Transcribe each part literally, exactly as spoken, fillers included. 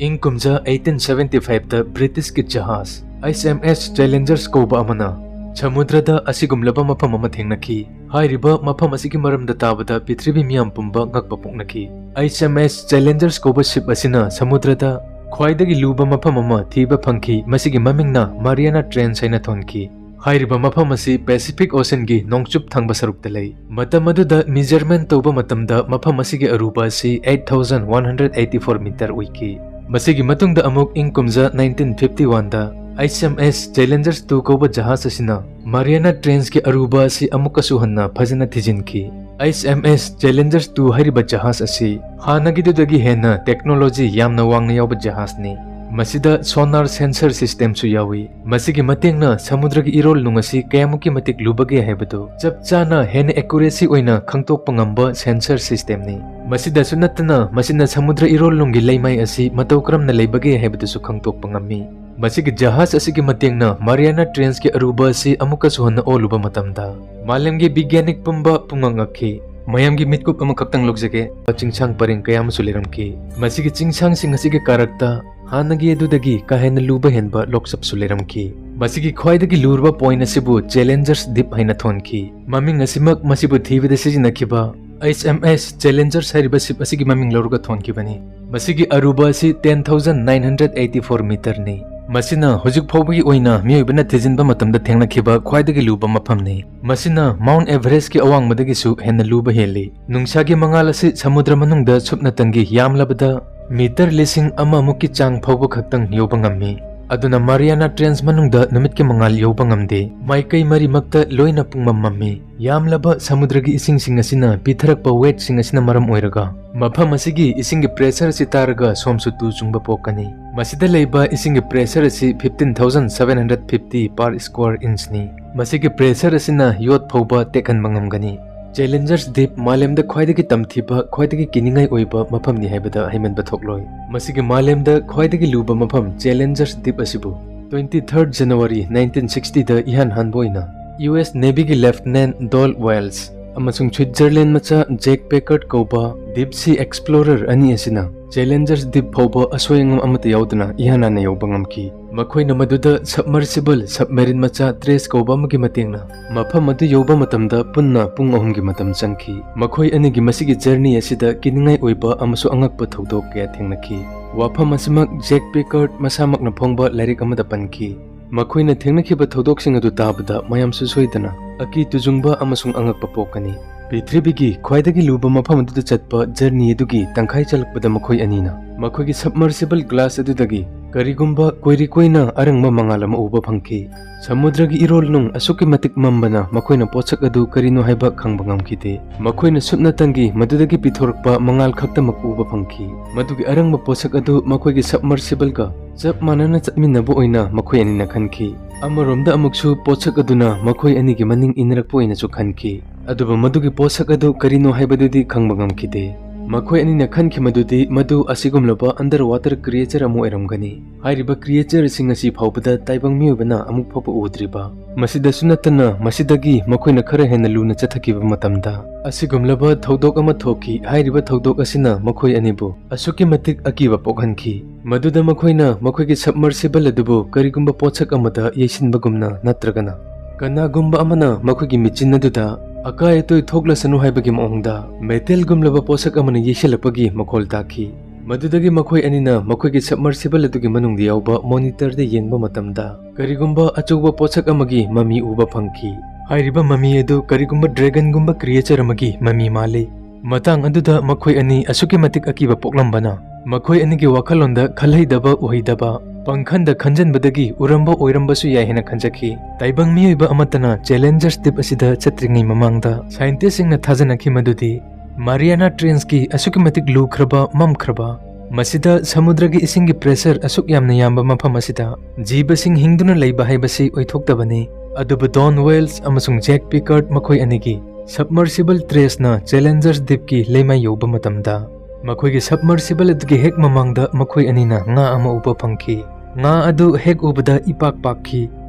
ꯏꯪ ꯀꯨꯝꯖꯥ eighteen seventy five ꯇ ꯕ꯭ꯔꯤꯇꯤꯁꯀꯤ ꯖꯍꯥꯖ H M S Challengers ꯀꯧꯕ ꯑꯃꯅ ꯁꯃꯨꯗ꯭ꯔꯗ ꯑꯁꯤꯒꯨꯝꯂꯕ ꯃꯐꯝ ꯑꯃ ꯊꯦꯡꯅꯈꯤ꯫ ꯍꯥꯏꯔꯤꯕ ꯃꯐꯝ ꯑꯁꯤꯒꯤ ꯃꯔꯝꯗ ꯇꯥꯕꯗ ꯄ꯭ꯔꯤꯊꯤꯕꯤ ꯃꯤꯌꯥꯝ ꯄꯨꯝꯕ ꯉꯛꯄ ꯄꯣꯛꯅꯈꯤ꯫ H M S Challengers ꯀꯧꯕ ship ꯑꯁꯤꯅ ꯁꯃꯨꯗ꯭ꯔꯗ ꯈ꯭ꯋꯥꯏꯗꯒꯤ ꯂꯨꯕ ꯃꯐꯝ ꯑꯃ ꯊꯤꯕ ꯐꯪꯈꯤ, ꯃꯁꯤꯒꯤ ꯃꯃꯤꯡꯅ Mariana Trench ꯍꯥꯏꯅ ꯊꯣꯟꯈꯤ꯫ ꯍꯥꯏꯔꯤꯕ ꯃꯐꯝ ꯑꯁꯤ Pacific Ocean ꯒꯤ ꯅꯣꯡꯆꯨꯞ ꯊꯪꯕ ꯁꯔꯨꯛꯇ ꯂꯩ꯫ ꯃꯇꯝ ꯑꯗꯨꯗ measurement ꯇꯧꯕ ꯃꯇꯝꯗ ꯃꯐꯝ ꯑꯁꯤꯒꯤ ꯑꯔꯨꯕ ꯑꯁꯤ eight thousand one hundred eighty four meter ꯑꯣꯏꯈꯤ꯫ ꯃꯁꯤꯒꯤ ꯃꯇꯨꯡꯗ ꯑꯃꯨꯛ ꯏꯪ ꯀꯨꯝꯖꯥ nineteen fifty one ꯗ H M S Challengers two ꯀꯧꯕ ꯖꯍꯥꯖ ꯑꯁꯤꯅ Mariana Trench ꯀꯤ ꯑꯔꯨꯕ ꯑꯁꯤ ꯑꯃꯨꯛꯀꯁꯨ ꯍꯟꯅ ꯐꯖꯅ ꯊꯤꯖꯤꯟꯈꯤ꯫ H M S Challengers two ꯍꯥꯏꯔꯤꯕ ꯖꯍꯥꯖ ꯑꯁꯤ ꯍꯥꯟꯅꯒꯤꯗꯨꯗꯒꯤ ꯍꯦꯟꯅ technology ꯌꯥꯝꯅ ꯋꯥꯡꯅ ꯌꯥꯎꯕ ꯖꯍꯥꯖꯅꯤ꯫ ꯃꯁꯤꯗ sonar sensor system ꯁꯨ ꯌꯥꯎꯏ꯫ ꯃꯁꯤꯒꯤ ꯃꯇꯦꯡꯅ ꯁꯃꯨꯗ꯭ꯔꯒꯤ ꯏꯔꯣꯜꯅꯨꯡ ꯑꯁꯤ ꯀꯌꯥꯃꯨꯛꯀꯤ ꯃꯇꯤꯛ ꯂꯨꯕꯒꯦ ꯍꯥꯏꯕꯗꯨ ꯆꯞ ꯆꯥꯅ ꯍꯦꯟꯅ accuracy ꯑꯣꯏꯅ ꯈꯪꯗꯣꯛꯄ ꯉꯝꯕ sensor system ꯅꯤ꯫ ꯃꯁꯤꯗꯁꯨ ꯅꯠꯇꯅ, ꯃꯁꯤꯅ ꯁꯃꯨꯗ꯭ꯔ ꯏꯔꯣꯜꯅꯨꯡꯒꯤ ꯂꯩꯃꯥꯏ ꯑꯁꯤ ꯃꯇꯧ ꯀꯔꯝꯅ ꯂꯩꯕꯒꯦ ꯍꯥꯏꯕꯗꯨꯁꯨ ꯈꯪꯗꯣꯛꯄ ꯉꯝꯃꯤ꯫ ꯃꯁꯤꯒꯤ ꯖꯍꯥꯖ ꯑꯁꯤꯒꯤ ꯃꯇꯦꯡꯅ Mariana Trench ꯀꯤ ꯑꯔꯨꯕ ꯑꯁꯤ ꯑꯃꯨꯛꯀꯁꯨ ꯍꯟꯅ ꯑꯣꯜꯂꯨꯕ ꯃꯇꯝꯗ, ꯃꯥꯂꯦꯝꯒꯤ ꯕꯤꯒ꯭ꯌꯥꯅꯤꯛ ꯄꯨꯝꯕ ꯄꯨꯡꯉꯛ ꯉꯛꯈꯤ꯫ ꯃꯌꯥꯝꯒꯤ ꯃꯤꯠꯀꯨꯞ ꯑꯃꯈꯛꯇꯪ ꯂꯧꯖꯒꯦ꯫ ꯆꯤꯡꯁꯥꯡ ꯄꯔꯦꯡ ꯀꯌꯥ ꯑꯃꯁꯨ ꯂꯩꯔꯝꯈꯤ꯫ ꯃꯁꯤꯒꯤ ꯆꯤꯡꯁꯥꯡꯁꯤꯡ ꯑꯁꯤꯒꯤ ꯀꯥꯔꯛꯇ ꯍꯥꯟꯅꯒꯤ ꯑꯗꯨꯗꯒꯤ ꯀꯥ ꯍꯦꯟꯅ ꯂꯨꯕ ꯍꯦꯟꯕ ꯂꯣꯛꯆꯞꯁꯨ ꯂꯩꯔꯝꯈꯤ꯫ ꯃꯁꯤꯒꯤ ꯈ꯭ꯋꯥꯏꯗꯒꯤ ꯂꯨꯔꯕ point ꯑꯁꯤꯕꯨ Challengers Deep ꯍꯥꯏꯅ ꯊꯣꯟꯈꯤ꯫ ꯃꯃꯤꯡ ꯑꯁꯤꯃꯛ ꯃꯁꯤꯕꯨ ꯊꯤꯕꯗ ꯁꯤꯖꯤꯟꯅꯈꯤꯕ H M S Challengers ꯍꯥꯏꯔꯤꯕ ship ꯑꯁꯤꯒꯤ ꯃꯃꯤꯡ ꯂꯧꯔꯒ ꯊꯣꯟꯈꯤꯕꯅꯤ꯫ ꯃꯁꯤꯒꯤ ꯑꯔꯨꯕ ꯑꯁꯤ ten thousand nine hundred eighty four meter ꯅꯤ꯫ ꯃꯁꯤꯅ ꯍꯧꯖꯤꯛ ꯐꯥꯎꯕꯒꯤ ꯑꯣꯏꯅ ꯃꯤꯑꯣꯏꯕꯅ ꯊꯤꯖꯤꯟꯕ ꯃꯇꯝꯗ ꯊꯦꯡꯅꯈꯤꯕ ꯈ꯭ꯋꯥꯏꯗꯒꯤ ꯂꯨꯕ ꯃꯐꯝꯅꯤ꯫ ꯃꯁꯤꯅ Mount Everest ꯀꯤ ꯑꯋꯥꯡꯕꯗꯒꯤꯁꯨ ꯍꯦꯟꯅ ꯂꯨꯕ ꯍꯦꯜꯂꯤ꯫ ꯅꯨꯡꯁꯥꯒꯤ ꯃꯉꯥꯜ ꯑꯁꯤ ꯁꯃꯨꯗ꯭ꯔ ꯃꯅꯨꯡꯗ ꯁꯨꯞꯅꯇꯪꯒꯤ ꯌꯥꯝꯂꯕꯗ meter ꯂꯤꯁꯤꯡ ꯑꯃꯃꯨꯛꯀꯤ ꯆꯥꯡ ꯐꯥꯎꯕ ꯈꯛꯇꯪ ꯌꯧꯕ ꯉꯝꯃꯤ꯫ ꯑꯗꯨꯅ Mariana Trench ꯃꯅꯨꯡꯗ ꯅꯨꯃꯤꯠꯀꯤ ꯃꯉꯥꯜ ꯌꯧꯕ ꯉꯝꯗꯦ꯫ ꯃꯥꯏꯀꯩ ꯃꯔꯤꯃꯛꯇ ꯂꯣꯏꯅ ꯄꯨꯡꯃꯝ ꯃꯝꯃꯤ꯫ ꯌꯥꯝꯂꯕ ꯁꯃꯨꯗ꯭ꯔꯒꯤ ꯏꯁꯤꯡꯁꯤꯡ ꯑꯁꯤꯅ ꯄꯤꯊꯔꯛꯄ wave ꯁꯤꯡ ꯑꯁꯤꯅ ꯃꯔꯝ ꯑꯣꯏꯔꯒ ꯃꯐꯝ ꯑꯁꯤꯒꯤ ꯏꯁꯤꯡꯒꯤ pressure ꯑꯁꯤ ꯇꯥꯔꯒ ꯁꯣꯝꯁꯨ ꯇꯨ ꯆꯨꯡꯕ ꯄꯣꯛꯀꯅꯤ꯫ ꯃꯁꯤꯗ ꯂꯩꯕ ꯏꯁꯤꯡꯒꯤ pressure ꯑꯁꯤ fifteen thousand seven hundred fifty per square inch ꯅꯤ꯫ ꯃꯁꯤꯒꯤ pressure ꯑꯁꯤꯅ ꯌꯣꯠ ꯐꯥꯎꯕ ꯇꯦꯛꯍꯟꯕ ꯉꯝꯒꯅꯤ꯫ Challengers Deep ꯃꯥꯂꯦꯝꯗ ꯈ꯭ꯋꯥꯏꯗꯒꯤ ꯇꯝꯊꯤꯕ, ꯈ꯭ꯋꯥꯏꯗꯒꯤ ꯀꯤꯅꯤꯡꯉꯥꯏ ꯑꯣꯏꯕ ꯃꯐꯝꯅꯤ ꯍꯥꯏꯕꯗ ꯍꯥꯏꯃꯟꯕ ꯊꯣꯛꯂꯣꯏ꯫ ꯃꯁꯤꯒꯤ ꯃꯥꯂꯦꯝꯗ ꯈ꯭ꯋꯥꯏꯗꯒꯤ ꯂꯨꯕ ꯃꯐꯝ Challengers Deep ꯑꯁꯤꯕꯨ twenty third January nineteen sixty ꯗ ꯏꯍꯥꯟ ꯍꯥꯟꯕ ꯑꯣꯏꯅ U S Navy ꯒꯤ Lieutenant Dol Wales ꯑꯃꯁꯨꯡ Switzerland ꯃꯆꯥ Jack Packard ꯀꯧꯕ deep sea explorer ꯑꯅꯤ ꯑꯁꯤꯅ ꯆꯦꯂꯦꯟꯖꯔꯁ ꯗꯤꯞ ꯐꯥꯎꯕ ꯑꯁꯣꯏ ꯑꯉꯥꯝ ꯑꯃꯠꯇ ꯌꯥꯎꯗꯅ ꯏꯍꯥꯟ ꯍꯥꯟꯅ ꯌꯧꯕ ꯉꯝꯈꯤ꯫ ꯃꯈꯣꯏꯅ ꯃꯗꯨꯗ ꯁꯕꯃꯔꯁꯤꯕꯜ ꯁꯕꯃꯦꯔꯤꯟ ꯃꯆꯥ ꯇ꯭ꯔꯦꯁ ꯀꯧꯕ ꯑꯃꯒꯤ ꯃꯇꯦꯡꯅ ꯃꯐꯝ ꯑꯗꯨ ꯌꯧꯕ ꯃꯇꯝꯗ ꯄꯨꯟꯅ ꯄꯨꯡ ꯑꯍꯨꯝꯒꯤ ꯃꯇꯝ ꯆꯪꯈꯤ꯫ ꯃꯈꯣꯏ ꯑꯅꯤꯒꯤ ꯃꯁꯤꯒꯤ ꯖꯔꯅꯤ ꯑꯁꯤꯗ ꯀꯤꯅꯤꯡꯉꯥꯏ ꯑꯣꯏꯕ ꯑꯃꯁꯨꯡ ꯑꯉꯛꯄ ꯊꯧꯗꯣꯛ ꯀꯌꯥ ꯊꯦꯡꯅꯈꯤ꯫ ꯋꯥꯐꯝ ꯑꯁꯤꯃꯛ ꯖꯦꯛ ꯄꯤꯀꯥꯔꯗ ꯃꯁꯥꯃꯛꯅ ꯐꯣꯡꯕ ꯂꯥꯏꯔꯤꯛ ꯑꯃꯗ ꯄꯟꯈꯤ꯫ ꯃꯈꯣꯏꯅ ꯊꯦꯡꯅꯈꯤꯕ ꯊꯧꯗꯣꯛꯁꯤꯡ ꯑꯗꯨ ꯇꯥꯕꯗ ꯃꯌꯥꯝꯁꯨ ꯁꯣꯏꯗꯅ ꯑꯀꯤ ꯇꯨꯖꯨꯡꯕ ꯑꯃꯁꯨꯡ ꯑꯉꯛꯄ ꯄꯣꯛꯀꯅꯤ꯫ ꯄ꯭ꯔꯤꯊꯤꯕꯤꯒꯤ ꯈ꯭ꯋꯥꯏꯗꯒꯤ ꯂꯨꯕ ꯃꯐꯝ ꯑꯗꯨꯗ ꯆꯠꯄ ꯖꯔꯅꯤ ꯑꯗꯨꯒꯤ ꯇꯪꯈꯥꯏ ꯆꯜꯂꯛꯄꯗ ꯃꯈꯣꯏ ꯑꯅꯤꯅ ꯃꯈꯣꯏꯒꯤ ꯁꯕꯃꯔꯁꯤꯕꯜ ꯒ꯭ꯂꯥꯁ ꯑꯗꯨꯗꯒꯤ ꯀꯔꯤꯒꯨꯝꯕ ꯀꯣꯏꯔꯤ ꯀꯣꯏꯅ ꯑꯔꯪꯕ ꯃꯉꯥꯜ ꯑꯃ ꯎꯕ ꯐꯪꯈꯤ꯫ ꯁꯃꯨꯗ꯭ꯔꯒꯤ ꯏꯔꯣꯜ ꯅꯨꯡ ꯑꯁꯨꯛꯀꯤ ꯃꯇꯤꯛ ꯃꯝꯕꯅ ꯃꯈꯣꯏꯅ ꯄꯣꯠꯁꯛ ꯑꯗꯨ ꯀꯔꯤꯅꯣ ꯍꯥꯏꯕ ꯈꯪꯕ ꯉꯝꯈꯤꯗꯦ꯫ ꯃꯈꯣꯏꯅ ꯁꯨꯞꯅꯇꯪꯒꯤ ꯃꯗꯨꯗꯒꯤ ꯄꯤꯊꯣꯔꯛꯄ ꯃꯉꯥꯜ ꯈꯛꯇꯃꯛ ꯎꯕ ꯐꯪꯈꯤ꯫ ꯃꯗꯨꯒꯤ ꯑꯔꯪꯕ ꯄꯣꯠꯁꯛ ꯑꯗꯨ ꯃꯈꯣꯏꯒꯤ ꯁꯕꯃꯔꯁꯤꯕꯜꯒ ꯆꯞ ꯃꯥꯟꯅꯅ ꯆꯠꯃꯤꯟꯅꯕ ꯑꯣꯏꯅ ꯃꯈꯣꯏ ꯑꯅꯤꯅ ꯈꯟꯈꯤ꯫ ꯑꯃꯔꯣꯝꯗ ꯑꯃꯨꯛꯁꯨ ꯄꯣꯠꯁꯛ ꯑꯗꯨꯅ ꯃꯈꯣꯏ ꯑꯅꯤꯒꯤ ꯃꯅꯤꯡ ꯏꯟꯅꯔꯛꯄ ꯑꯣꯏꯅꯁꯨ ꯈꯟꯈꯤ꯫ ꯑꯗꯨꯕꯨ ꯃꯗꯨꯒꯤ ꯄꯣꯠꯁꯛ ꯑꯗꯨ ꯀꯔꯤꯅꯣ ꯍꯥꯏꯕꯗꯨꯗꯤ ꯈꯪꯕ ꯉꯝꯈꯤꯗꯦ꯫ ꯃꯈꯣꯏ ꯑꯅꯤꯅ ꯈꯟꯈꯤ ꯃꯗꯨꯗꯤ ꯃꯗꯨ ꯑꯁꯤꯒꯨꯝꯂꯕ ꯑꯟꯗꯔ ꯋꯥꯇꯔ ꯀ꯭ꯔꯤꯌꯦꯆꯔ ꯑꯃ ꯑꯣꯏꯔꯝꯒꯅꯤ꯫ ꯍꯥꯏꯔꯤꯕ ꯀ꯭ꯔꯤꯌꯦꯆꯔꯁꯤꯡ ꯑꯁꯤ ꯐꯥꯎꯕꯗ ꯇꯥꯏꯕꯪ ꯃꯤꯑꯣꯏꯕꯅ ꯑꯃꯨꯛ ꯐꯥꯎꯕ ꯎꯗ꯭ꯔꯤꯕ꯫ ꯃꯁꯤꯗꯁꯨ ꯅꯠꯇꯅ ꯃꯁꯤꯗꯒꯤ ꯃꯈꯣꯏꯅ ꯈꯔ ꯍꯦꯟꯅ ꯂꯨꯅ ꯆꯠꯊꯈꯤꯕ ꯃꯇꯝꯗ ꯑꯁꯤꯒꯨꯝꯂꯕ ꯊꯧꯗꯣꯛ ꯑꯃ ꯊꯣꯛꯈꯤ꯫ ꯍꯥꯏꯔꯤꯕ ꯊꯧꯗꯣꯛ ꯑꯁꯤꯅ ꯃꯈꯣꯏ ꯑꯅꯤꯕꯨ ꯑꯁꯨꯛꯀꯤ ꯃꯇꯤꯛ ꯑꯀꯤꯕ ꯄꯣꯛꯍꯟꯈꯤ꯫ ꯃꯗꯨꯗ ꯃꯈꯣꯏꯅ ꯃꯈꯣꯏꯒꯤ ꯁꯕꯃꯔꯁꯤꯕꯜ ꯑꯗꯨꯕꯨ ꯀꯔꯤꯒꯨꯝꯕ ꯄꯣꯠꯁꯛ ꯑꯃꯗ ꯌꯩꯁꯤꯟꯕꯒꯨꯝꯅ ꯅꯠꯇ꯭ꯔꯒꯅ ꯀꯅꯥꯒꯨꯝꯕ ꯑꯃꯅ ꯃꯈꯣꯏꯒꯤ ꯃꯦꯆꯤꯟ ꯑꯗꯨꯗ ꯑꯀꯥꯏ ꯑꯇꯣꯏ ꯊꯣꯛꯂꯁꯅꯨ ꯍꯥꯏꯕꯒꯤ ꯃꯑꯣꯡꯗ ꯃꯦꯇꯦꯜꯒꯨꯝꯂꯕ ꯄꯣꯠꯁꯛ ꯑꯃꯅ ꯌꯩꯁꯤꯜꯂꯛꯄꯒꯤ ꯃꯈꯣꯜ ꯇꯥꯈꯤ꯫ ꯃꯗꯨꯗꯒꯤ ꯃꯈꯣꯏ ꯑꯅꯤꯅ ꯃꯈꯣꯏꯒꯤ ꯁꯕꯃꯔꯁꯤꯕꯜ ꯑꯗꯨꯒꯤ ꯃꯅꯨꯡꯗ ꯌꯥꯎꯕ ꯃꯣꯅꯤꯇꯔꯗ ꯌꯦꯡꯕ ꯃꯇꯝꯗ ꯀꯔꯤꯒꯨꯝꯕ ꯑꯆꯧꯕ ꯄꯣꯠꯁꯛ ꯑꯃꯒꯤ ꯃꯃꯤ ꯎꯕ ꯐꯪꯈꯤ꯫ ꯍꯥꯏꯔꯤꯕ ꯃꯃꯤ ꯑꯗꯨ ꯀꯔꯤꯒꯨꯝꯕ ꯗ꯭ꯔꯦꯒꯟꯒꯨꯝꯕ ꯀ꯭ꯔꯤꯌꯦꯆꯔ ꯑꯃꯒꯤ ꯃꯃꯤ ꯃꯥꯜꯂꯤ꯫ ꯃꯇꯥꯡ ꯑꯗꯨꯗ ꯃꯈꯣꯏ ꯑꯅꯤ ꯑꯁꯨꯛꯀꯤ ꯃꯇꯤꯛ ꯑꯀꯤꯕ ꯄꯣꯛꯂꯝꯕꯅ ꯃꯈꯣꯏ ꯑꯅꯤꯒꯤ ꯋꯥꯈꯜꯂꯣꯟꯗ ꯈꯜꯍꯩꯗꯕ ꯎꯍꯩꯗꯕ ꯄꯪꯈꯟꯗ ꯈꯟꯖꯟꯕꯗꯒꯤ ꯎꯔꯝꯕ ꯑꯣꯏꯔꯝꯕꯁꯨ ꯌꯥꯏ ꯍꯥꯏꯅ ꯈꯟꯖꯈꯤ꯫ ꯇꯥꯏꯕꯪ ꯃꯤꯑꯣꯏꯕ ꯑꯃꯠꯇꯅ ꯆꯦꯂꯦꯟꯖꯔꯁ ꯗꯤꯞ ꯑꯁꯤꯗ ꯆꯠꯇ꯭ꯔꯤꯉꯩ ꯃꯃꯥꯡꯗ ꯁꯥꯏꯟꯇꯤꯁꯁꯤꯡꯅ ꯊꯥꯖꯅꯈꯤ ꯃꯗꯨꯗꯤ ꯃꯥꯔꯤꯌꯥꯅꯥ ꯇ꯭ꯔꯦꯟꯁꯀꯤ ꯑꯁꯨꯛꯀꯤ ꯃꯇꯤꯛ ꯂꯨꯈ꯭ꯔꯕ, ꯃꯝꯈ꯭ꯔꯕ, ꯃꯁꯤꯗ ꯁꯃꯨꯗ꯭ꯔꯒꯤ ꯏꯁꯤꯡꯒꯤ ꯄ꯭ꯔꯦꯁꯔ ꯑꯁꯨꯛ ꯌꯥꯝꯅ ꯌꯥꯝꯕ ꯃꯐꯝ ꯑꯁꯤꯗ ꯖꯤꯕꯁꯤꯡ ꯍꯤꯡꯗꯨꯅ ꯂꯩꯕ ꯍꯥꯏꯕꯁꯤ ꯑꯣꯏꯊꯣꯛꯇꯕꯅꯤ꯫ ꯑꯗꯨꯕꯨ ꯗꯣꯟ ꯋꯦꯜꯁ ꯑꯃꯁꯨꯡ ꯖꯦꯛ ꯄꯤꯀꯥꯔꯗ ꯃꯈꯣꯏ ꯑꯅꯤꯒꯤ ꯁꯕꯃꯔꯁꯤꯕꯜ ꯇ꯭ꯔꯦꯁꯅ ꯆꯦꯂꯦꯟꯖꯔꯁ ꯗꯤꯞꯀꯤ ꯂꯩꯃꯥꯏ ꯌꯧꯕ ꯃꯇꯝꯗ, ꯃꯈꯣꯏꯒꯤ ꯁꯕꯃꯔꯁꯤꯕꯜ ꯑꯗꯨꯒꯤ ꯍꯦꯛ ꯃꯃꯥꯡꯗ ꯃꯈꯣꯏ ꯑꯅꯤꯅ ꯉꯥ ꯑꯃ ꯎꯕ ꯐꯪꯈꯤ꯫ ꯉꯥ ꯑꯗꯨ ꯍꯦꯛ ꯎꯕꯗ ꯏꯄꯥꯛ ꯄꯥꯛꯈꯤ꯫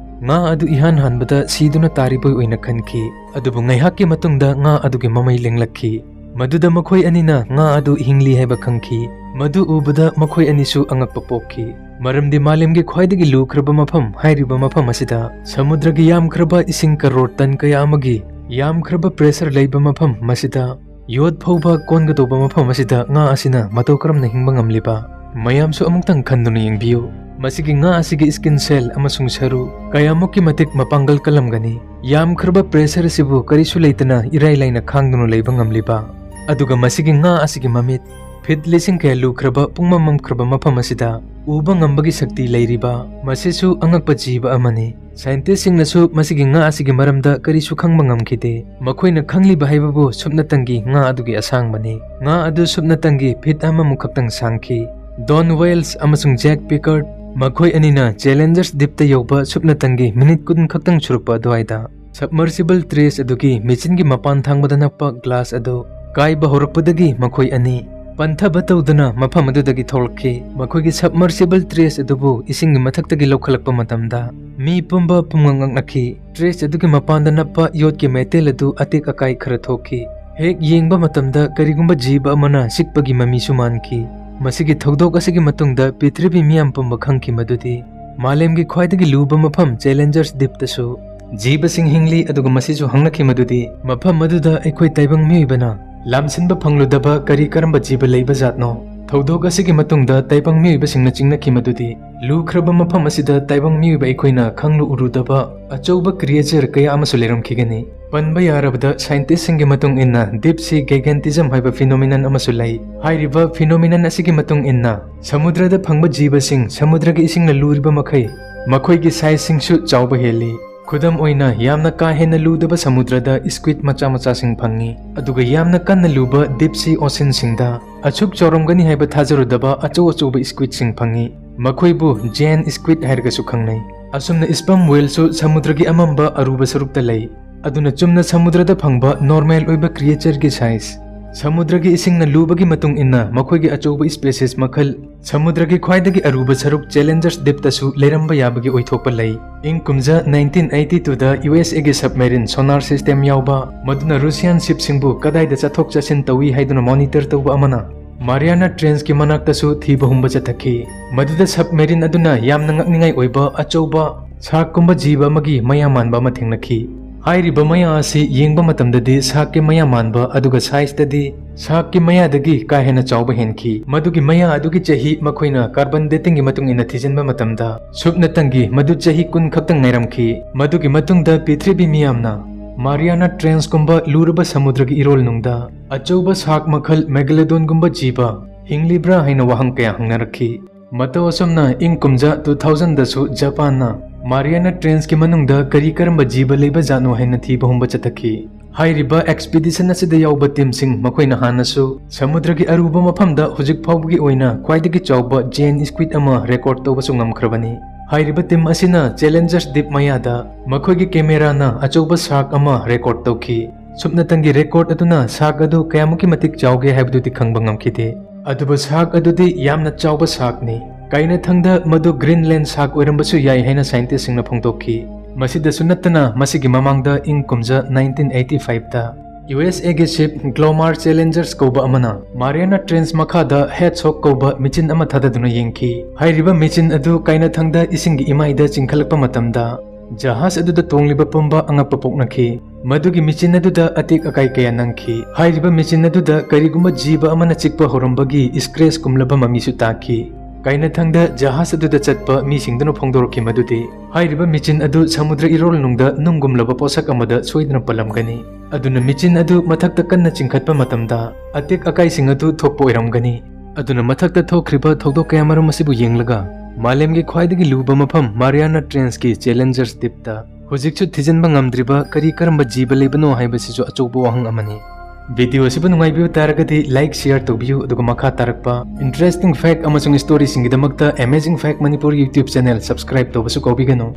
ꯉꯥ ꯑꯗꯨ ꯏꯍꯥꯟ ꯍꯥꯟꯕꯗ ꯁꯤꯗꯨꯅ ꯇꯥꯔꯤꯕꯣꯏ ꯑꯣꯏꯅ ꯈꯟꯈꯤ꯫ ꯑꯗꯨꯕꯨ ꯉꯥꯏꯍꯥꯛꯀꯤ ꯃꯇꯨꯡꯗ ꯉꯥ ꯑꯗꯨꯒꯤ ꯃꯃꯩ ꯂꯦꯡꯂꯛꯈꯤ꯫ ꯃꯗꯨꯗ ꯃꯈꯣꯏ ꯑꯅꯤꯅ ꯉꯥ ꯑꯗꯨ ꯍꯤꯡꯂꯤ ꯍꯥꯏꯕ ꯈꯪꯈꯤ꯫ ꯃꯗꯨ ꯎꯕꯗ ꯃꯈꯣꯏ ꯑꯅꯤꯁꯨ ꯑꯉꯛꯄ ꯄꯣꯛꯈꯤ, ꯃꯔꯝꯗꯤ ꯃꯥꯂꯦꯝꯒꯤ ꯈ꯭ꯋꯥꯏꯗꯒꯤ ꯂꯨꯈ꯭ꯔꯕ ꯃꯐꯝ ꯍꯥꯏꯔꯤꯕ ꯃꯐꯝ ꯑꯁꯤꯗ ꯁꯃꯨꯗ꯭ꯔꯒꯤ ꯌꯥꯝꯈ꯭ꯔꯕ ꯏꯁꯤꯡ ꯀꯔꯣꯔ ꯇꯟ ꯀꯌꯥ ꯑꯃꯒꯤ ꯌꯥꯝꯈ꯭ꯔꯕ pressure ꯂꯩꯕ ꯃꯐꯝ, ꯃꯁꯤꯗ ꯌꯣꯠ ꯐꯧꯕ ꯀꯣꯟꯒꯗꯧꯕ ꯃꯐꯝ ꯑꯁꯤꯗ ꯉꯥ ꯑꯁꯤꯅ ꯃꯇꯧ ꯀꯔꯝꯅ ꯍꯤꯡꯕ ꯉꯝꯂꯤꯕ? ꯃꯌꯥꯝꯁꯨ ꯑꯃꯨꯛꯇꯪ ꯈꯟꯗꯨꯅ ꯌꯦꯡꯕꯤꯌꯨ꯫ ꯃꯁꯤꯒꯤ ꯉꯥ ꯑꯁꯤꯒꯤ skin cell ꯑꯃꯁꯨꯡ ꯁꯔꯨ ꯀꯌꯥꯃꯨꯛꯀꯤ ꯃꯇꯤꯛ ꯃꯄꯥꯡꯒꯜ ꯀꯜꯂꯝꯒꯅꯤ? ꯌꯥꯝꯈ꯭ꯔꯕ pressure ꯑꯁꯤꯕꯨ ꯀꯔꯤꯁꯨ ꯂꯩꯇꯅ ꯏꯔꯥꯏ ꯂꯥꯏꯅ ꯈꯥꯡꯗꯨꯅ ꯂꯩꯕ ꯉꯝꯂꯤꯕ? ꯑꯗꯨꯒ ꯃꯁꯤꯒꯤ ꯉꯥ ꯑꯁꯤꯒꯤ ꯃꯃꯤꯠ ꯐꯤꯠ ꯂꯤꯁꯤꯡ ꯀꯌꯥ ꯂꯨꯈ꯭ꯔꯕ, ꯄꯨꯡꯃꯝ ꯃꯝꯈ꯭ꯔꯕ ꯃꯐꯝ ꯑꯁꯤꯗ ꯎꯕ ꯉꯝꯕꯒꯤ ꯁꯛꯇꯤ ꯂꯩꯔꯤꯕ, ꯃꯁꯤꯁꯨ ꯑꯉꯛꯄ ꯖꯤꯕ ꯑꯃꯅꯤ꯫ Scientistꯁꯤꯡꯅꯁꯨ ꯃꯁꯤꯒꯤ ꯉꯥ ꯑꯁꯤꯒꯤ ꯃꯔꯝꯗ ꯀꯔꯤꯁꯨ ꯈꯪꯕ ꯉꯝꯈꯤꯗꯦ꯫ ꯃꯈꯣꯏꯅ ꯈꯪꯂꯤꯕ ꯍꯥꯏꯕꯕꯨ ꯁꯨꯞꯅꯇꯪꯒꯤ ꯉꯥ ꯑꯗꯨꯒꯤ ꯑꯁꯥꯡꯕꯅꯤ꯫ ꯉꯥ ꯑꯗꯨ ꯁꯨꯞꯅꯇꯪꯒꯤ ꯐꯤꯠ ꯑꯃꯃꯨꯛ ꯈꯛꯇꯪ ꯁꯥꯡꯈꯤ꯫ Don Wales ꯑꯃꯁꯨꯡ Jack Pickard ꯃꯈꯣꯏ ꯑꯅꯤꯅ Challenger's Deepꯇ ꯌꯧꯕ ꯁꯨꯞꯅꯇꯪꯒꯤ ꯃꯤꯅꯤꯠ ꯀꯨꯟ ꯈꯛꯇꯪ ꯁꯨꯔꯛꯄ ꯑꯗꯨꯋꯥꯏꯗ, submersible trace ꯑꯗꯨꯒꯤ ꯃꯦꯆꯤꯟꯒꯤ ꯃꯄꯥꯟ ꯊꯥꯡꯕꯗ ꯅꯞꯄ glass ꯑꯗꯨ ꯀꯥꯏꯕ ꯍꯧꯔꯛꯄꯗꯒꯤ ꯃꯈꯣꯏ ꯑꯅꯤ ꯄꯟꯊꯕ ꯇꯧꯗꯅ ꯃꯐꯝ ꯑꯗꯨꯗꯒꯤ ꯊꯣꯛꯂꯛꯈꯤ꯫ ꯃꯈꯣꯏꯒꯤ submersible trace ꯑꯗꯨꯕꯨ ꯏꯁꯤꯡꯒꯤ ꯃꯊꯛꯇꯒꯤ ꯂꯧꯈꯠꯂꯛꯄ ꯃꯇꯝꯗ ꯃꯤ ꯄꯨꯝꯕ ꯄꯨꯝꯉꯛ ꯉꯛꯅꯈꯤ꯫ Trace ꯑꯗꯨꯒꯤ ꯃꯄꯥꯟꯗ ꯅꯞꯄ ꯌꯣꯠꯀꯤ metal ꯑꯗꯨ ꯑꯇꯦꯛ ꯑꯀꯥꯏ ꯈꯔ ꯊꯣꯛꯈꯤ꯫ ꯍꯦꯛ ꯌꯦꯡꯕ ꯃꯇꯝꯗ ꯀꯔꯤꯒꯨꯝꯕ ꯖꯤꯕ ꯑꯃꯅ ꯁꯤꯛꯄꯒꯤ ꯃꯃꯤꯁꯨ ꯃꯥꯟꯈꯤ꯫ ꯃꯁꯤꯒꯤ ꯊꯧꯗꯣꯛ ꯑꯁꯤꯒꯤ ꯃꯇꯨꯡꯗ ꯄ꯭ꯔꯤꯊꯤꯕꯤ ꯃꯤꯌꯥꯝ ꯄꯨꯝꯕ ꯈꯪꯈꯤ ꯃꯗꯨꯗꯤ ꯃꯥꯂꯦꯝꯒꯤ ꯈ꯭ꯋꯥꯏꯗꯒꯤ ꯂꯨꯕ ꯃꯐꯝ Challenger's Deepꯇꯁꯨ ꯖꯤꯕꯁꯤꯡ ꯍꯤꯡꯂꯤ, ꯑꯗꯨꯒ ꯃꯁꯤꯁꯨ ꯍꯪꯅꯈꯤ ꯃꯗꯨꯗꯤ ꯃꯐꯝ ꯑꯗꯨꯗ ꯑꯩꯈꯣꯏ ꯇꯥꯏꯕꯪ ꯃꯤꯑꯣꯏꯕꯅ ꯂꯥꯝꯁꯤꯟꯕ ꯐꯪꯂꯨꯗꯕ ꯀꯔꯤ ꯀꯔꯝꯕ ꯖꯤꯕ ꯂꯩꯕ ꯖꯥꯠꯅꯣ? ꯊꯧꯗꯣꯛ ꯑꯁꯤꯒꯤ ꯃꯇꯨꯡꯗ ꯇꯥꯏꯕꯪ ꯃꯤꯑꯣꯏꯕꯁꯤꯡꯅ ꯆꯤꯡꯅꯈꯤ ꯃꯗꯨꯗꯤ ꯂꯨꯈ꯭ꯔꯕ ꯃꯐꯝ ꯑꯁꯤꯗ ꯇꯥꯏꯕꯪ ꯃꯤꯑꯣꯏꯕ ꯑꯩꯈꯣꯏꯅ ꯈꯪꯂꯨ ꯎꯔꯨꯗꯕ ꯑꯆꯧꯕ creature ꯀꯌꯥ ꯑꯃꯁꯨ ꯂꯩꯔꯝꯈꯤꯒꯅꯤ꯫ ꯄꯟꯕ ꯌꯥꯔꯕꯗ, scientistꯁꯤꯡꯒꯤ ꯃꯇꯨꯡ ꯏꯟꯅ deep sea gigantism ꯍꯥꯏꯕ phenomenon ꯑꯃꯁꯨ ꯂꯩ꯫ ꯍꯥꯏꯔꯤꯕ phenomenon ꯑꯁꯤꯒꯤ ꯃꯇꯨꯡ ꯏꯟꯅ ꯁꯃꯨꯗ꯭ꯔꯗ ꯐꯪꯕ ꯖꯤꯕꯁꯤꯡ ꯁꯃꯨꯗ꯭ꯔꯒꯤ ꯏꯁꯤꯡꯅ ꯂꯨꯔꯤꯕ ꯃꯈꯩ ꯃꯈꯣꯏꯒꯤ sizeꯁꯤꯡꯁꯨ ꯆꯥꯎꯕ ꯍꯦꯜꯂꯤ꯫ ꯈꯨꯗꯝ ꯑꯣꯏꯅ, ꯌꯥꯝꯅ ꯀꯥ ꯍꯦꯟꯅ ꯂꯨꯗꯕ ꯁꯃꯨꯗ꯭ꯔꯗ squid ꯃꯆꯥ ꯃꯆꯥꯁꯤꯡ ꯐꯪꯉꯤ, ꯑꯗꯨꯒ ꯌꯥꯝꯅ ꯀꯟꯅ ꯂꯨꯕ deep sea oceanꯁꯤꯡꯗ ꯑꯁꯨꯛ ꯆꯥꯎꯔꯝꯒꯅꯤ ꯍꯥꯏꯕ ꯊꯥꯖꯔꯨꯗꯕ ꯑꯆꯧ ꯑꯆꯧꯕ squidꯁꯤꯡ ꯐꯪꯉꯤ꯫ ꯃꯈꯣꯏꯕꯨ giant squid ꯍꯥꯏꯔꯒꯁꯨ ꯈꯪꯅꯩ꯫ ꯑꯁꯨꯝꯅ sperm whaleꯁꯨ ꯁꯃꯨꯗ꯭ꯔꯒꯤ ꯑꯃꯝꯕ ꯑꯔꯨꯕ ꯁꯔꯨꯛꯇ ꯂꯩ, ꯑꯗꯨꯅ ꯆꯨꯝꯅ ꯁꯃꯨꯗ꯭ꯔꯗ ꯐꯪꯕ normal ꯑꯣꯏꯕ creatureꯒꯤ size꯫ ꯁꯃꯨꯗ꯭ꯔꯒꯤ ꯏꯁꯤꯡꯅ ꯂꯨꯕꯒꯤ ꯃꯇꯨꯡ ꯏꯟꯅ ꯃꯈꯣꯏꯒꯤ ꯑꯆꯧꯕ species ꯃꯈꯜ ꯁꯃꯨꯗ꯭ꯔꯒꯤ ꯈ꯭ꯋꯥꯏꯗꯒꯤ ꯑꯔꯨꯕ ꯁꯔꯨꯛ Challengers ꯗꯤꯞꯇꯁꯨ ꯂꯩꯔꯝꯕ ꯌꯥꯕꯒꯤ ꯑꯣꯏꯊꯣꯛꯄ ꯂꯩ꯫ ꯏꯪ ꯀꯨꯝꯖꯥ nineteen eighty twoꯗ USAꯒꯤ submarine sonar system ꯌꯥꯎꯕ, ꯃꯗꯨꯅ Russian shipꯁꯤꯡꯕꯨ ꯀꯗꯥꯏꯗ ꯆꯠꯊꯣꯛ ꯆꯠꯁꯤꯟ ꯇꯧꯏ ꯍꯥꯏꯗꯨꯅ monitor ꯇꯧꯕ ꯑꯃꯅ Mariana Trenchꯀꯤ ꯃꯅꯥꯛꯇꯁꯨ ꯊꯤꯕ ꯍꯨꯝꯕ ꯆꯠꯊꯈꯤ꯫ ꯃꯗꯨꯗ submarine ꯑꯗꯨꯅ ꯌꯥꯝꯅ ꯉꯛꯅꯤꯡꯉꯥꯏ ꯑꯣꯏꯕ ꯑꯆꯧꯕ shark ꯀꯨꯝꯕ ꯖꯤꯕ ꯑꯃꯒꯤ ꯃꯌꯥ ꯃꯥꯟꯕ ꯑꯃ ꯊꯦꯡꯅꯈꯤ꯫ ꯍꯥꯏꯔꯤꯕ ꯃꯌꯥ ꯑꯁꯤ ꯌꯦꯡꯕ ꯃꯇꯝꯗꯗꯤ sharkꯀꯤ ꯃꯌꯥ ꯃꯥꯟꯕ, ꯑꯗꯨꯒ sizeꯇꯗꯤ sharkꯀꯤ ꯃꯌꯥꯗꯒꯤ ꯀꯥ ꯍꯦꯟꯅ ꯆꯥꯎꯕ ꯍꯦꯟꯈꯤ꯫ ꯃꯗꯨꯒꯤ ꯃꯌꯥ ꯑꯗꯨꯒꯤ ꯆꯍꯤ ꯃꯈꯣꯏꯅ carbon datingꯒꯤ ꯃꯇꯨꯡ ꯏꯟꯅ ꯊꯤꯖꯤꯟꯕ ꯃꯇꯝꯗ ꯁꯨꯞꯅꯇꯪꯒꯤ ꯃꯗꯨ ꯆꯍꯤ ꯀꯨꯟ ꯈꯛꯇꯪ ꯉꯥꯏꯔꯝꯈꯤ꯫ ꯃꯗꯨꯒꯤ ꯃꯇꯨꯡꯗ ꯄ꯭ꯔꯤꯊꯤꯕꯤ ꯃꯤꯌꯥꯝꯅ Mariana Trenchꯀꯨꯝꯕ ꯂꯨꯔꯕ ꯁꯃꯨꯗ꯭ꯔꯒꯤ ꯏꯔꯣꯜꯅꯨꯡꯗ ꯑꯆꯧꯕ shark ꯃꯈꯜ Megalodonꯒꯨꯝꯕ ꯖꯤꯕ ꯍꯤꯡꯂꯤꯕ꯭ꯔꯥ ꯍꯥꯏꯅ ꯋꯥꯍꯪ ꯀꯌꯥ ꯍꯪꯅꯔꯛꯈꯤ꯫ ꯃꯇꯧ ꯑꯁꯨꯝꯅ ꯏꯪ ꯀꯨꯝꯖꯥ two thousandꯗꯁꯨ ꯖꯄꯥꯟꯅ Mariana Trenchꯀꯤ ꯃꯅꯨꯡꯗ ꯀꯔꯤ ꯀꯔꯝꯕ ꯖꯤꯕ ꯂꯩꯕ ꯖꯥꯠꯅꯣ ꯍꯥꯏꯅ ꯊꯤꯕ ꯍꯨꯝꯕ ꯆꯠꯊꯈꯤ꯫ ꯍꯥꯏꯔꯤꯕ expedition ꯑꯁꯤꯗ ꯌꯥꯎꯕ teamꯁꯤꯡ ꯃꯈꯣꯏꯅ ꯍꯥꯟꯅꯁꯨ ꯁꯃꯨꯗ꯭ꯔꯒꯤ ꯑꯔꯨꯕ ꯃꯐꯝꯗ ꯍꯧꯖꯤꯛ ꯐꯥꯎꯕꯒꯤ ꯑꯣꯏꯅ ꯈ꯭ꯋꯥꯏꯗꯒꯤ ꯆꯥꯎꯕ giant squid ꯑꯃ record ꯇꯧꯕꯁꯨ ꯉꯝꯈ꯭ꯔꯕꯅꯤ꯫ ꯍꯥꯏꯔꯤꯕ team ꯑꯁꯤꯅ Challengers ꯗꯤꯞ ꯃꯌꯥꯗ ꯃꯈꯣꯏꯒꯤ cameraꯅ ꯑꯆꯧꯕ shark ꯑꯃ record ꯇꯧꯈꯤ꯫ ꯁꯨꯞꯅꯇꯪꯒꯤ record ꯑꯗꯨꯅ shark ꯑꯗꯨ ꯀꯌꯥꯃꯨꯛꯀꯤ ꯃꯇꯤꯛ ꯆꯥꯎꯒꯦ ꯍꯥꯏꯕꯗꯨꯗꯤ ꯈꯪꯕ ꯉꯝꯈꯤꯗꯦ꯫ ꯑꯗꯨꯕꯨ shark ꯑꯗꯨꯗꯤ ꯌꯥꯝꯅ ꯆꯥꯎꯕ sharkꯅꯤ꯫ ꯀꯥꯏꯅꯊꯪꯗ ꯃꯗꯨ Greenland shark ꯑꯣꯏꯔꯝꯕꯁꯨ ꯌꯥꯏ ꯍꯥꯏꯅ scientistꯁꯤꯡꯅ ꯐꯣꯡꯗꯣꯛꯈꯤ꯫ ꯃꯁꯤꯗꯁꯨ ꯅꯠꯇꯅ ꯃꯁꯤꯒꯤ ꯃꯃꯥꯡꯗ ꯏꯪ ꯀꯨꯝꯖꯥ nineteen eighty fiveꯇ USAꯒꯤ ship Glomar Challengers ꯀꯧꯕ ꯑꯃꯅ Mariana Trench ꯃꯈꯥꯗ head shock ꯀꯧꯕ ꯃꯦꯆꯤꯟ ꯑꯃ ꯊꯥꯗꯗꯨꯅ ꯌꯦꯡꯈꯤ꯫ ꯍꯥꯏꯔꯤꯕ ꯃꯦꯆꯤꯟ ꯑꯗꯨ ꯀꯥꯏꯅꯊꯪꯗ ꯏꯁꯤꯡꯒꯤ ꯏꯃꯥꯏꯗ ꯆꯤꯡꯈꯠꯂꯛꯄ ꯃꯇꯝꯗ ꯖꯍꯥꯖ ꯑꯗꯨꯗ ꯇꯣꯡꯂꯤꯕ ꯄꯨꯝꯕ ꯑꯉꯛꯄ ꯄꯣꯛꯅꯈꯤ꯫ ꯃꯗꯨꯒꯤ ꯃꯦꯆꯤꯟ ꯑꯗꯨꯗ ꯑꯇꯦꯛ ꯑꯀꯥꯏ ꯀꯌꯥ ꯅꯪꯈꯤ꯫ ꯍꯥꯏꯔꯤꯕ ꯃꯦꯆꯤꯟ ꯑꯗꯨꯗ ꯀꯔꯤꯒꯨꯝꯕ ꯖꯤꯕ ꯑꯃꯅ ꯆꯤꯛꯄ ꯍꯧꯔꯝꯕꯒꯤ scratch ꯀꯨꯝꯂꯕ ꯃꯃꯤꯁꯨ ꯇꯥꯈꯤ꯫ ꯀꯥꯏꯅꯊꯪꯗ ꯖꯍꯥꯖ ꯑꯗꯨꯗ ꯆꯠꯄ ꯃꯤꯁꯤꯡꯗꯨꯅ ꯐꯣꯡꯗꯣꯔꯛꯈꯤ ꯃꯗꯨꯗꯤ ꯍꯥꯏꯔꯤꯕ ꯃꯦꯆꯤꯟ ꯑꯗꯨ ꯁꯃꯨꯗ꯭ꯔ ꯏꯔꯣꯜꯅꯨꯡꯗ ꯅꯨꯡꯒꯨꯝꯂꯕ ꯄꯣꯠꯁꯛ ꯑꯃꯗ ꯁꯣꯏꯗꯅ ꯄꯜꯂꯝꯒꯅꯤ꯫ ꯑꯗꯨꯅ ꯃꯦꯆꯤꯟ ꯑꯗꯨ ꯃꯊꯛꯇ ꯀꯟꯅ ꯆꯤꯡꯈꯠꯄ ꯃꯇꯝꯗ ꯑꯇꯦꯛ ꯑꯀꯥꯏꯁꯤꯡ ꯑꯗꯨ ꯊꯣꯛꯄ ꯑꯣꯏꯔꯝꯒꯅꯤ꯫ ꯑꯗꯨꯅ ꯃꯊꯛꯇ ꯊꯣꯛꯈ꯭ꯔꯤꯕ ꯊꯧꯗꯣꯛ ꯀꯌꯥꯃꯔꯨꯝ ꯑꯁꯤꯕꯨ ꯌꯦꯡꯂꯒ ꯃꯥꯂꯦꯝꯒꯤ ꯈ꯭ꯋꯥꯏꯗꯒꯤ ꯂꯨꯕ ꯃꯐꯝ Mariana Trenchꯀꯤ Challengers ꯗꯤꯞꯇ ꯍꯧꯖꯤꯛꯁꯨ ꯊꯤꯖꯤꯟꯕ ꯉꯝꯗ꯭ꯔꯤꯕ ꯀꯔꯤ ꯀꯔꯝꯕ ꯖꯤꯕ ꯂꯩꯕꯅꯣ ꯍꯥꯏꯕꯁꯤꯁꯨ ꯑꯆꯧꯕ ꯋꯥꯍꯪ ꯑꯃꯅꯤ꯫ Video ꯑꯁꯤꯕꯨ ꯅꯨꯡꯉꯥꯏꯕꯤꯕ ꯇꯥꯔꯒꯗꯤ like, share ꯇꯧꯕꯤꯌꯨ, ꯑꯗꯨꯒ ꯃꯈꯥ ꯇꯥꯔꯛꯄ interesting fact ꯑꯃꯁꯨꯡ storyꯁꯤꯡꯒꯤꯗꯃꯛꯇ Amazing Fact Manipur YouTube channel subscribe ꯇꯧꯕꯁꯨ ꯀꯥꯎꯕꯤꯒꯅꯨ꯫